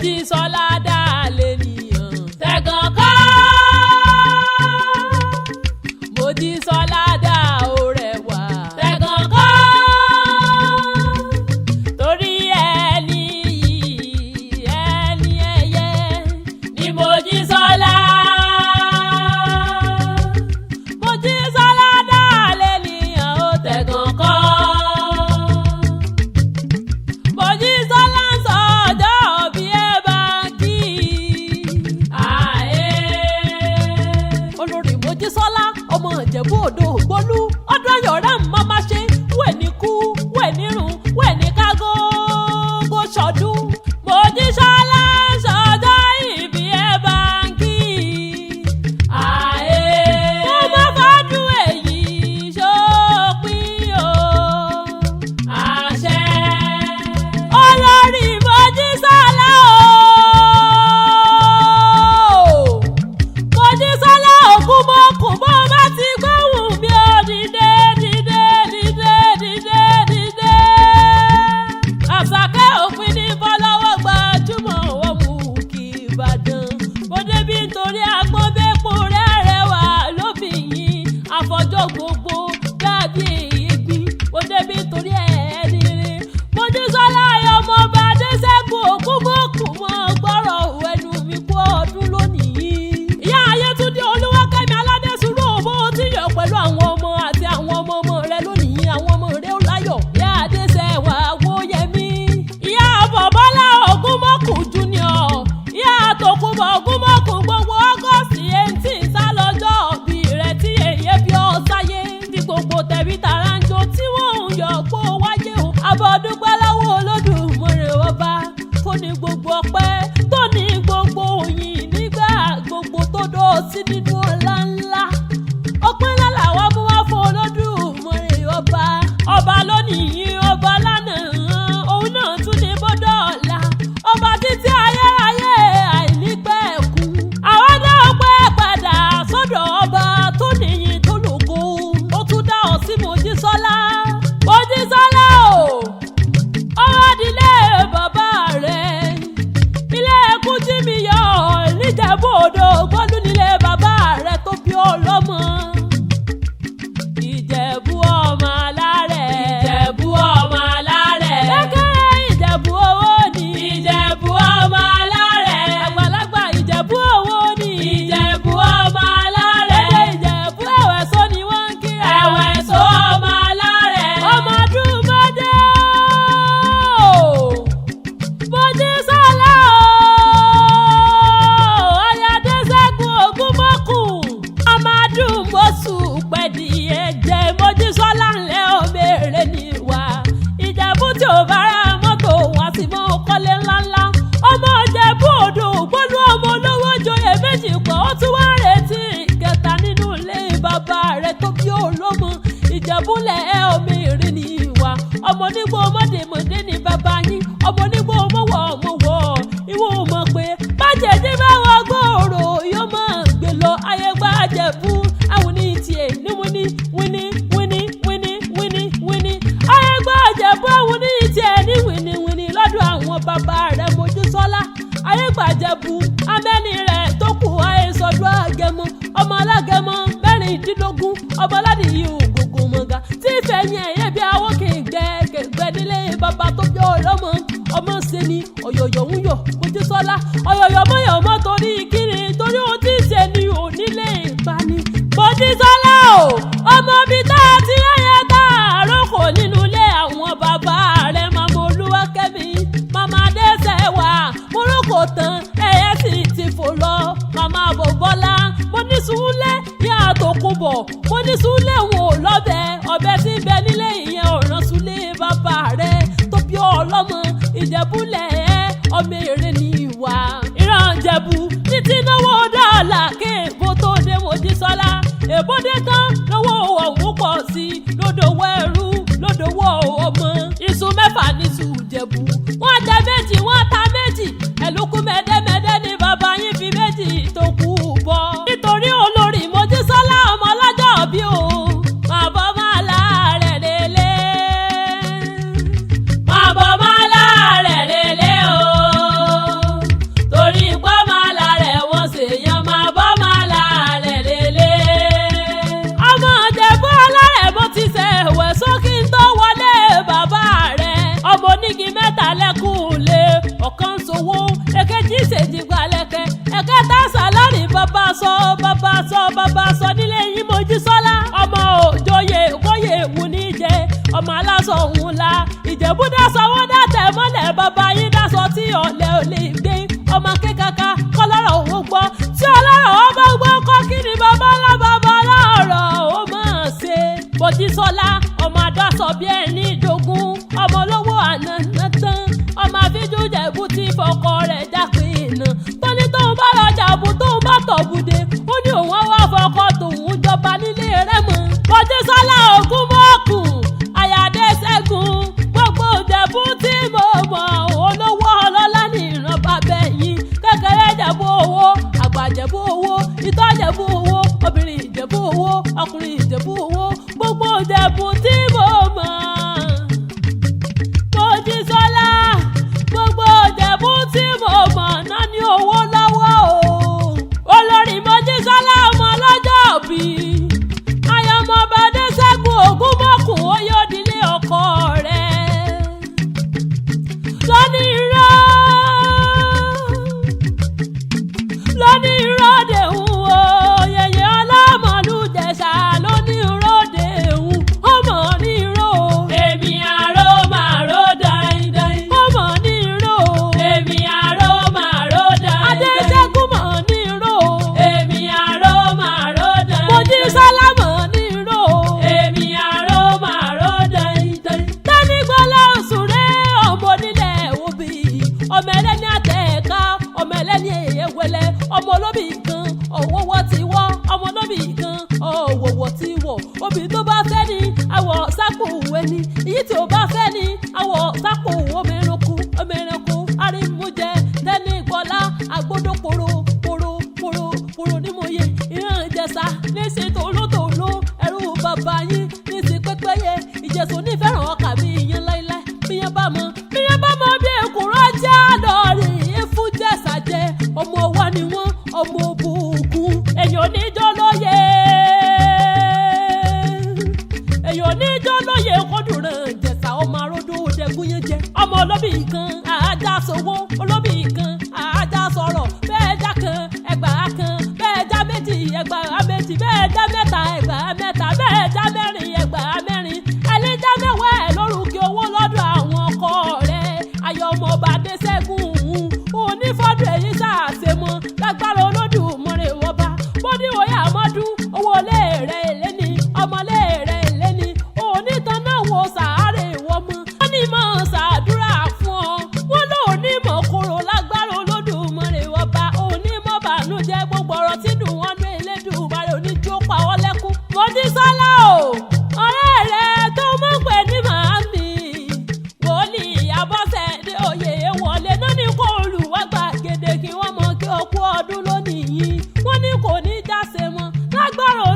Mojísọ́lá dá lẹ́nìyàn. Tẹ̀gàn kọ́. Mojísọ́lá dá ó rẹwà. Tẹ̀gàn kọ́. Torí ẹni yìí ẹni ẹyẹ ni Mojísọ́lá. Mojísọ́lá dá lẹ́nìyàn ó tẹ̀gàn kọ́. Mojísọ́lá ń sọ ọjọ́ bí ẹ bá kí i. Àyè. Olórí Mojísọ́lá ọmọ Ìjẹ̀bú Òdo Ògbólú ọdún ayọ̀ rẹ̀ ń mọ́ máa ṣe wẹ̀ ní kú wẹ̀ nírun wẹ̀ ní kágó kó ṣọdún. Mojísọ́lá ń sọ ọjọ́ ìbí ẹ bá ń kí i. Àyè. Kó má fàdún èyí ṣópin o. Àṣẹ. Olórí Mojísọ́lá o. Mojísọ́lá ògúnmọ́kùn bó bá ti gbóhùn mi ò dìde dìde dìde dìde dìde. Àṣàkẹ́ òfin ní bọ́lọ́wọ́ gbajúmọ̀ ọmú kí Ìbàdàn. Mo débi nítorí agbọ́nbẹ́pọ̀ rẹ̀ rẹwà lóbìyín àfọjọ́ gbogbo dàbí ìgbín. Mo débi nítorí ẹni rí. Mojísọ́lá ọmọọba Adéṣẹ́gun ògúnmọ́kùn mọ́ gbọ́rọ̀ ẹnu mi kú ọdún lónìí. Ìyá Ayétúndé Olúwakẹ́mi Aládésùrù òbó tí yọ̀ pẹ̀lú àwọn ọmọ àti àwọn ọmọ ọmọ rẹ lónìí àwọn ọmọ rẹ ó láyọ̀. Ìyá Adéṣẹ́wà Awóyẹmí. Ìyá Bọ̀bọ́lá Ògúnmọ́kùn Junior. Ìyá Tòkunbọ̀ Ògúnmọ́kùn gbogbo August 18 sálọ́jọ́ òbí rẹ̀ tí èyí bí ọ sáyé. Tí gbogbo tẹ̀bí tara ń jó tí wọ́n ń yọ̀ pó wáyé o. Abọ́dúpẹ́ lọ́wọ́ Olódùmarè ọba tó ní gbogbo ọpẹ́ tó ní gbogbo òyìn nígbà gbogbo tó dó sí nínú ọlá ńlá. Ọpẹ́ ńlá làwa mú wá fún Olódùmarè ọba. Ọba lónìí ọba lánàá òun náà tún ní bọ́dọ̀ ọ̀la. Ọba títí ayérayé àìnípẹ̀kun. Àwa dá ọpẹ́ padà sọ́dọ̀ ọba tó níyìn tó lógo. Ó tún dá ọ sí Mojísọ́lá. Mojísọ́lá o! Ọwọ́ ìdílé bàbá rẹ̀. Ilé ẹkún jí mi yọ níjẹ̀bú odò gbọ́dún nílé bàbá rẹ̀ tó bí ọlọ́mọ. Ìjẹ̀bú ọmọ alárẹ̀. Ìjẹ̀bú ọmọ alárẹ̀. Kékeré Ìjẹ̀bú owó ni. Ìjẹ̀bú ọmọ alárẹ̀. Àgbàlagbà Ìjẹ̀bú owó ni. Ìjẹ̀bú ọmọ alárẹ̀. Lédè Ìjẹ̀bú ẹ̀wẹ̀sọ ni wọ́n ń kí. Ẹ̀wẹ̀sọ ọmọ alárẹ̀. Ọmọ ọdún mọ́dé o. Mojísọ́lá o. Ayádéṣẹ́gun Ògúnmọ́kùn. Ọmọdún mọ́sù pẹ̀dí ẹ̀jẹ̀ Mojísọ́lá ńlẹ̀ òmèrè ní wá. Ìjẹ̀bú tí ò bá ra mọ́tò wá sí mọ́ kọ́lé ńláńlá. Ọmọ Ìjẹ̀bú odò ògbólú ọmọ olówó joyè méjì pọ̀ ó tún wá ń retí ìkẹta nínú ilé bàbá rẹ̀ tó bí olómọ. Ìjẹ̀búlẹ̀ ẹ̀ òmèrè ní ìwà. Ọmọ onígbò mọ̀dẹ̀mọ̀dẹ̀ ní bàbá yín. Ọmọ onígbò mọ̀wọ̀ mọ̀wọ̀. Ìwọ ò mọ̀ pé bájẹ̀dí bá wọ gbòòrò yóò máa gbé lọ ayé gbàjẹ̀bú. Àwọn ní tiẹ̀ ní wíní wíní wíní wíní wíní wíní. Ayé gbàjẹ̀bú àwọn ní tiẹ̀ ní wíní wíní lọ́dọ̀ àwọn bàbá rẹ̀ Mojísọ́lá. Ayé gbàjẹ̀bú amẹ́ni rẹ̀ tó kù ayé sọdún àgẹmọ. Ọmọ alágẹmọ mẹ́rìndínlógún ọmọ aládìyí ògògò mọ̀gà tí ìfẹ́ yẹn ẹ̀yẹ́ bí awọ́ kẹ̀ǹgẹ́ kẹ̀ǹgbẹ́ nílé bàbá tó bí ọlọ́mọ ọmọ ṣe ni ọ̀yọ̀yọ̀ ń yọ̀ Mojísọ́lá ọ̀yọ̀yọ̀ mọ̀yọ̀ mọ́ torí kíni torí ohun tí ń ṣe ni ò nílé ìpani. Mojísọ́lá o ọmọ bíi tá a ti ráyè tá a rókò nínú ilé àwọn bàbá rẹ̀ màmá Olúwakẹ́mi màmá Adéṣẹ́wà mo rókò tán ẹ̀yẹ sì ti fò lọ màmá Bọ̀bọ́lá mo ní sùúlẹ̀ yá Tòkunbọ̀ mo ní sùúlẹ̀ wò lọ́bẹ̀ ọbẹ̀ tí ń bẹ nílé ìyẹn ọ̀ràn sùúlẹ̀ bàbá rẹ̀ tó bí ọlọ́mọ Ìjẹ̀búlẹ̀ ẹ̀ ọmọ èrè ní ìwà ìran Ìjẹ̀bú títí náwó dọ́là kéèbó tó dé Mojísọ́lá èbódé tán lọ́wọ́ ọ̀hún pọ̀ sí i lódòwó ẹrú lódòwó ọmọ iṣu mẹ́fà ní sùn Ìjẹ̀bú wọ́n jẹ méjì wọ́n ta méjì ẹ̀lùkù mẹ́dẹ́mẹ́dẹ́ ní bàbá yín fi méjì tó kù bọ̀ nítorí olórí Mojísọ́lá ọmọ ọlọ́jọ́ bí o màbọ̀ máa láàrẹ̀ lélẹ̀ màbọ̀ máa láàrẹ̀ lélẹ̀ o. Aṣọ bàbá aṣọ bàbá aṣọ nílé yín Mojísọ́lá. Ọmọ òjòyè kóyè wù ní jẹ, ọmọ aláṣọ òun la Ìjẹ̀bú dáṣọ wọn dàtẹ̀ mọ́lẹ̀, bàbá yín dáṣọ tí ọ̀lẹ́ ò lè gbé. Ọmọ kékaka kọlọ́rọ̀ òun gbọ́, tí ọlọ́rọ̀ ó bá gbọ́ kọ́ kí ni bàbá ńlá bàbá ọlọ́rọ̀ ó máa ṣe. Mojísọ́lá ọmọ adáṣọ bí ẹni ìjogún, ọmọ olówó àná tán, ọmọ àfijù Jẹ̀bú tí fọkọ rẹ̀ jápé iná. Tóní tóun bá lọ jàbù tóun bá tọ̀bùdé, ó ní òun wá fọkọ tòun jọba nílé rẹ̀ mọ́. Mojísọ́lá Ògúnmọ́kùn Àyàdé Ṣẹ́gun, gbogbo Ìjẹ̀bú tí mo mọ̀, olówó ọlọ́lá ní ìran bàbá yín. Kékeré Ìjẹ̀bú owó, àgbà Ìjẹ̀bú owó, ìtọ́ Ìjẹ̀bú owó, obìnrin Ìjẹ̀bú owó, ọkùnrin Ìjẹ̀bú owó, gbogbo Ìjẹ̀bú tí mo mọ̀. Mojísọ́lá, gbogbo Ìjẹ̀bú tí mo mọ̀ náà ní owó lọ́wọ́ o. Olórí Mojísọ́lá ọmọ ọlọ́jọ́ bí ayọ̀mọba Adéṣẹ́gun Ògúnmọ́kùn, ó yóò dílé ọkọ rẹ̀ lónìí rọ́ lónìí ròde ń wo yẹyẹ ọlọ́mọlújẹsà lónìí ròde ń ọmọ ní ró. Èmi àró màá ró dáindáin. Ọmọ ní ró. Èmi àró màá ró dáindáin. Adéṣẹ́gun mọ̀ ní ró. Èmi àró màá ró dáindáin. Mojísọ́lá mọ̀ ní ró. Èmi àró màá ró dáindáin. Tẹ́nigbọ́lá òṣùré ọmọ onílẹ̀ òbí, ọmọ ẹlẹ́ni àtẹ̀ká, ọmọ ẹlẹ́ni èyẹwẹlẹ, ọmọ olóbì kan òwòwò ti wọ́, ọmọ olóbì kan òwòwò ti wọ̀. Obì tó bá fẹ́ ni àwọ̀ sápò òwe ni, èyí tí ò bá fẹ́ ni àwọ̀ sápò omi ẹranko, omi ẹranko arímújẹ. Tẹ́nigbọ́lá àgbódò poro poro poro poro nímòye ìran Ìjẹ̀ṣà níṣẹ́ tòlótòló, ẹrú bàbá yín níṣẹ́ pẹ́pẹ́yẹ. Ìjẹ̀ṣà onífẹ́ràn ọkà mi ìyẹn láíláí. Bíyẹn bá mọ bíyẹn bá mọ bí èkúrọ́ já lọ́ọ̀rì fún Jẹ̀ṣà jẹ, ọmọ wa ni wọ́n, ọmọ òbùkún. Èèyàn oníjọ́ lóye, èèyàn oníjọ́ lóye kọ́dùnrán Ìjẹ̀ṣà, ọmọ aródó dẹkùn yẹn jẹ. Ọmọ olóbì kan àájá sowó, olóbì kan àájá sọ̀rọ̀, bẹ́ẹ̀ já kan ẹgbàá kan, bẹ́ẹ̀ já méjì ẹgbàá méjì, bẹ́ẹ̀ já mẹ́ta ẹgbàá mẹ́ta, bẹ́ẹ̀ já mẹ́rin ẹgbàá mẹ́rin, ẹni já mẹ́wàá ẹ̀ lórúkẹ owó lọ́dọ̀ àwọn ọkọ rẹ̀. Ayọ̀mọba Adéṣẹ́gun onífọ́dún èyí ṣàṣemọ́ lágbára Olódùmarè wọba bóníwòye àmọ́dún owó ilé rẹ̀ èlé ni, ọmọlé rẹ̀ èlé ni, onítàn náà wo sàárè wọ́n mọ́. Wọ́n ní mọ̀ ṣàdúrà fún ọ, wọ́n lóun ní mọ̀ kóró lágbára Olódùmarè wọba, onímọ̀ bànújẹ́ gbogbo ọ̀rọ̀ tí dùn wọ́n ní Elédùmarè oníjó pa ọ́ lẹ́kún. Mojísọ́lá o, ọ̀rẹ́ rẹ tó mọ̀ pé ní màámi wòlíì Abọ́sẹ̀dé oyè wọlé náà ní kó olùwà gbàgede kí wọ́n mọ kí ọkú ọdún lónìí yìí, wọ́n ní kò ní jáse mọ́ lágbára.